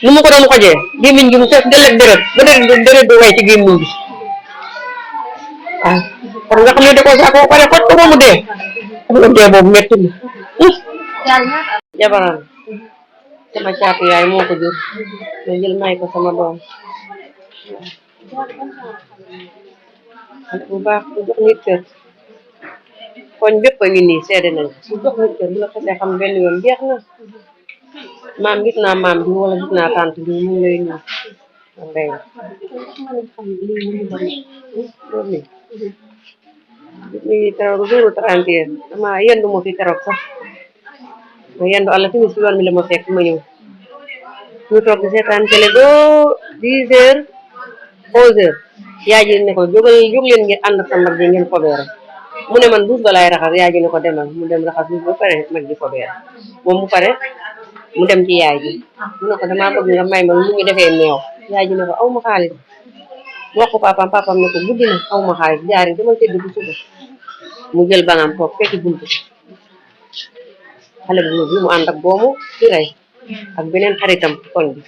nu mu ko doon xojee gémmiñ gi mu fees del ak deret ba deret du way ci gémmiñ gi ah kon nga xam ne da ko saako ba pare xoj ko ba mu dee xam nga dee boobu metti na jabaram sama caatu yaay moo ko jur ma jël may ko sama doom bu baax bu jox nit kër koñ bépp a ngi nii seede nañ bu jox nit kër bu la xasee xam benn yoon jeex na maam gis naa maam bi wala gis naa tante bi mu ngi lay ñëw ndey loolu ni keroog jouru 31 dama yendu ma fi keroog sax ma yendu àlla fi si yoon mi la ma fekk ma ñëw ñu toog di seetaan télé ba 10 heures 11 heures yaay ji ne ko jóg leen ngeen ànd ak sa mag ji ngeen fobeere mu ne man duus ba laay raxas yaay ji ne ko demal mu dem raxas duus ba pare mag ji fobeere moom bu pare mu dem ci yaay ji mu ne ko damaa bëgg nga may ma lu ñu defee meew yaay ji ne ko aw ma xaalis mu wax ko papam ne ko guddi na aw ma xaalis jaari dama tëdd bu suba mu jël bangam toog fekki buntu xale bu bi mu ànd ak boomu ci rey ak beneen xaritam koñ bi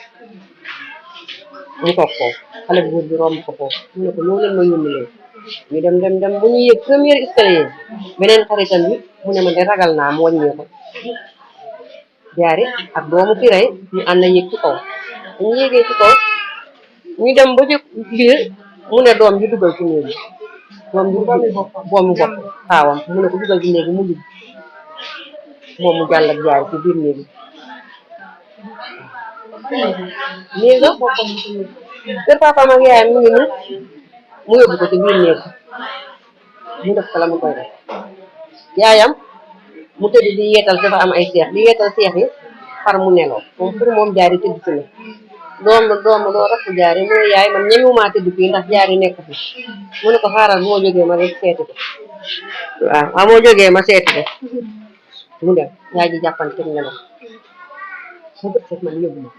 mu toog foofu xale bu góor bi romb ko foofu mu ne ko ñoo leen ma yónni leen ñu dem bu ñu yëg première escalier beneen xaritam bi mu ne ma de ragal naa mu wàññee ko jaari ak doomu ki rey ñu ànd yëg ci kaw ñu yéegee ci kaw ñu dem ba ci biir mu ne doom ji dugal ci néeg bi doom ji boomu bopp xaawam mu ne ko dugal ci néeg bi mu dugg moom mu jàll ak jaari ci biir néeg bi néega kër papaam ak yaayam mu ngi ni mu yóbbu ko ci biir néeg mu def ko la mu koy def yaayam mu tëdd di yeetal dafa am ay seex di yeetal seex yi far mu neloo moom pour moom jaari tëdd ci la doom doo rakk jaari mu ne yaay man ñemewumaa tëdd fii ndax jaari nekk fi mu ne ko xaaral moo jógee ma rek seeti ko waaw moo jógee ma seeti ko mu dem yaay ji jàppante nelaw mu bët set man yóbbu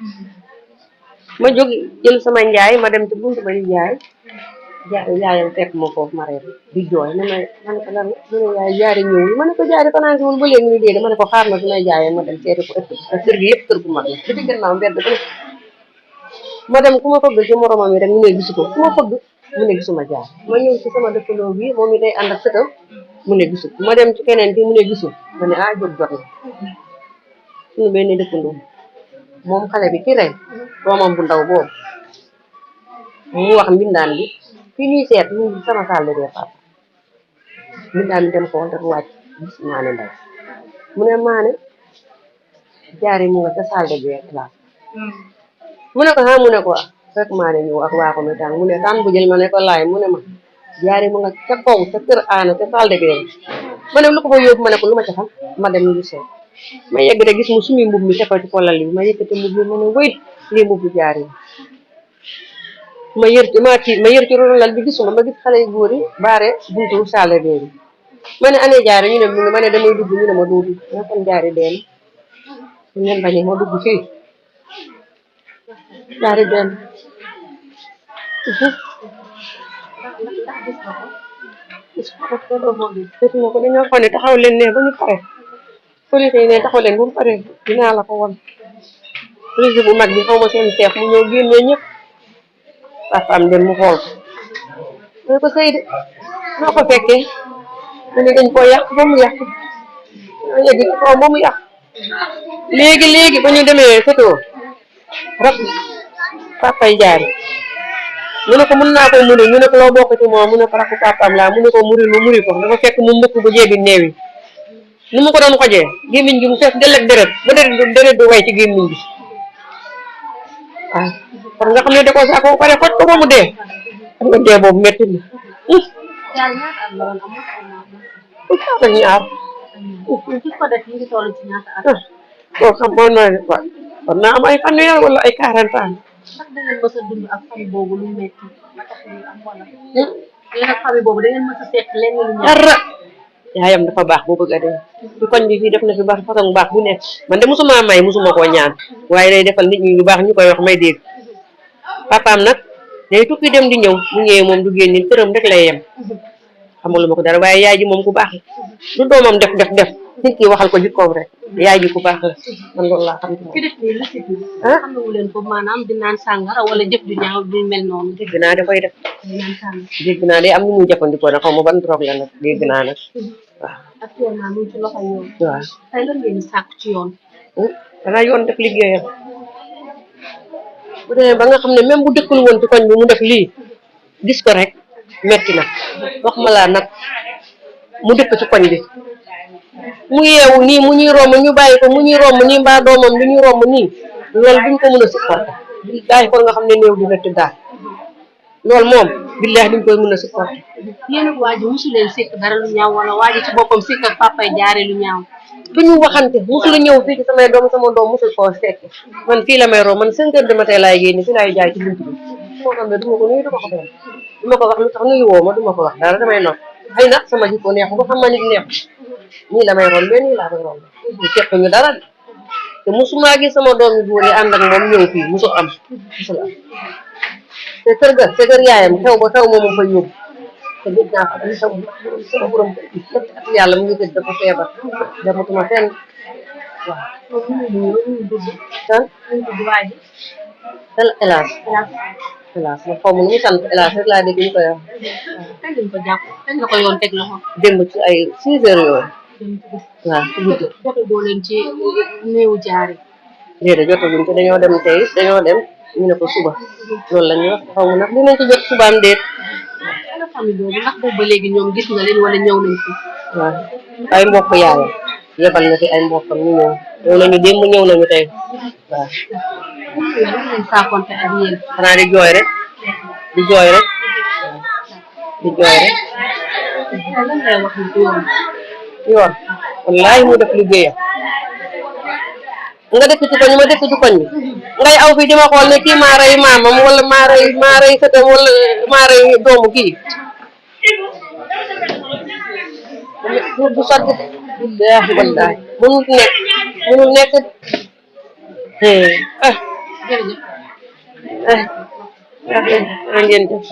ma jóg jël sama njaay ma dem ci buntu ba di jaay yaayam fekk ma foofu ma reer di jooy ne ma ne ko lan mu ne yaay jaari ñëwul ma ne ko jaari fanaan si wul ba léegi ñu dee ma ne ko xaar na su may jaayee ma dem seeti ko ëtt kër gi yëpp kër gu mag la di gannaaw mbedd ba ma dem ku ma fëgg ci moromam yi rek ñu ne gisu ko ku ma fëgg mu ne gisuma jaar ma ñëw ci sama dëkkandoo bi moom mi day ànd ak sëtam mu ne gisu ma dem ci keneen ki mu ne gisu ma ne jóg jot na suñu benn dëkkandoo moom xale bi ki rey doomam bu ndaw boobu mu wax mbindaan bi fii ñuy seet ñu sama salle de papa mbindaan bi dem ko wante wàcc gis maane ndaw mu ne maane jaari mu nga ca salle de classe mu ne ko mu ne ko fekk maane ñëw ak waa ko mi tàng mu ne daan bu jël ma ne ko laay mu ne ma jaari mu nga ca kaw ca kër aana ca salle de ma ne lu ko fa yóbbu ma ne ko lu ma ca xam ma dem ñu seet ma yegg de gis mu sumi mbub mi tegal ci kolal bi ma yëkkati mbub mi ma ne wéy lii mbubbu jaari ma yër ci ronalal bi gisuma ma gis xale yu góor yi baare buntu salle bi ma ne ane jaari ñu ne mu ngi ma ne damay dugg ñu ne ma doo dugg ma kon jaari deen ñu ngeen bañee ma dugg fii jaari deen gisuma ko dañoo xam ne taxaw leen ne ba ñu pare police yi ne taxaw leen bu mu pare dinaa la ko won police bu mag bi xaw ma seen chef mu ñëw génne ñëpp papaam dem mu xool ko ko Seydi noo ko fekkee mu ne dañ koo yàq ba mu yàq yegg ci kaw ba mu yàq léegi ba ñu demee fetoo rab papay jaari mu ne ko mën naa ko muri ñu ne ko loo bokk ci moom mu ne ko rakku papaam laa mu ne ko muri ko dafa fekk mu mbëkk bu jeebi neew yi nu mu ko doon xojee gémmiñ gi mu fees del ak deret ba deret du way ci gémmiñ gi kon nga xam ne da ko saako ba pare xoj ko ba mu dee xam nga dee boobu metti na ñaata ñaar koo xam moo na war naa am ay fanweer wala ay 40 ans ndax da ngeen mës a dund ak famille boobu lu metti ba tax ñu am wala yéen ak famille boobu da ngeen mës a seet lenn lu ñaaw dara yaayam dafa baax bu bëgg a dee ci koñ bi fii def na fi baax façon baax bu nekk man de musuma may musuma koo ñaan waaye day defal nit ñi lu baax ñu koy wax may dégg papaam nag day tukki dem di ñëw mu ñëwee moom du génn këram rek lay yem xamul ma ko dara waaye yaay ji moom ku baax lu doomam def nit ki waxal ko jikkoom rek yaay ji ku baax la man loolu laa xam ci moom ki def nii lu si dugg. ah xamewu leen ko maanaam di naan sàngara wala jëf ju ñaaw bi mel noonu. dégg naa da koy def di naan sàngara. dégg naa day am lu muy jëfandikoo nag xaw ma ban drogue la nag dégg naa nag waaw actuellement mu ngi ci loxo yoon. waaw tey lan ngeen di sàkku ci yoon. xanaa yoon def liggéeyam bu demee ba nga xam ne même bu dëkkul woon ci koñ bi mu def lii gis ko rek metti na wax ma laa nag mu dëkk ci koñ bi mu yeewu nii mu ñuy romb ñu bàyyi ko mu ñuy romb nii mbaa doomam bi ñuy romb nii loolu duñ ko mën a supporter bàyyi ko nga xam ne néew dina tëddaal loolu moom billahi duñ koy mën a supporter yéen ak waa ji mosu leen sekk dara lu ñaaw wala waa ji ci boppam sekk ak papay jaare lu ñaaw. duñu waxante musul ñëw fii ci samay doom sama doom musul koo fekk man fii la may romb man 5 heures de matin laay génn fii laay jaay ci buntu bi moo xam ne duma ko nuyu duma ko doon duma ko wax lu tax nuyu woo ma duma ko wax dara damay nopp xëy na sama jikko neexu ba xam ma nit neexu nii la may romb benn nii laa koy romb ñu fekk ñu dara te musuma gis sama doom yu góor yi ànd ak moom ñëw fii musul am te kër ga te kër yaayam xew ba xew moomu fa yóbbu te gis naa ko dañu xew sama borom at yàlla mu ngi tëdd dafa feebar dematuma fenn waaw tan hélas hélas ma xaw ma nu mu sant hélas rek laa dégg ñu koy wax kañ lañ ko jàpp kañ la ko yoon teg loxo. démb ci ay 6 heures yooyu waaw ci guddi jote boo leen ci néewu jaare. déedéet jotaguñ ko dañoo dem tey dañoo dem ñu ne ko suba loolu la ñuy wax xaw ma nag dinañ ci jot subaam déet ana famille boobu ndax boobu ba léegi ñoom gis nga leen wala ñëw nañ fi. waaw ay mbokk yaayam yebal na fi ay mbokkam ñu ñëw nañu démb ñëw nañu tey waaw lan ngeen saakonte ak yéen. xanaa di jooy rek di jooy rek di jooy rek lan ngay wax ni yoon. yoon wallaahi mu def liggéeyam nga dëkk ci koñ ma dëkk ci koñ bi ngay aw fii di ma xool ne kii maa rey maamam wala maa rey sëtam wala maa rey doomu kii du sotti billaahi wallaahi mënul nekk jërëjëf. ngeen def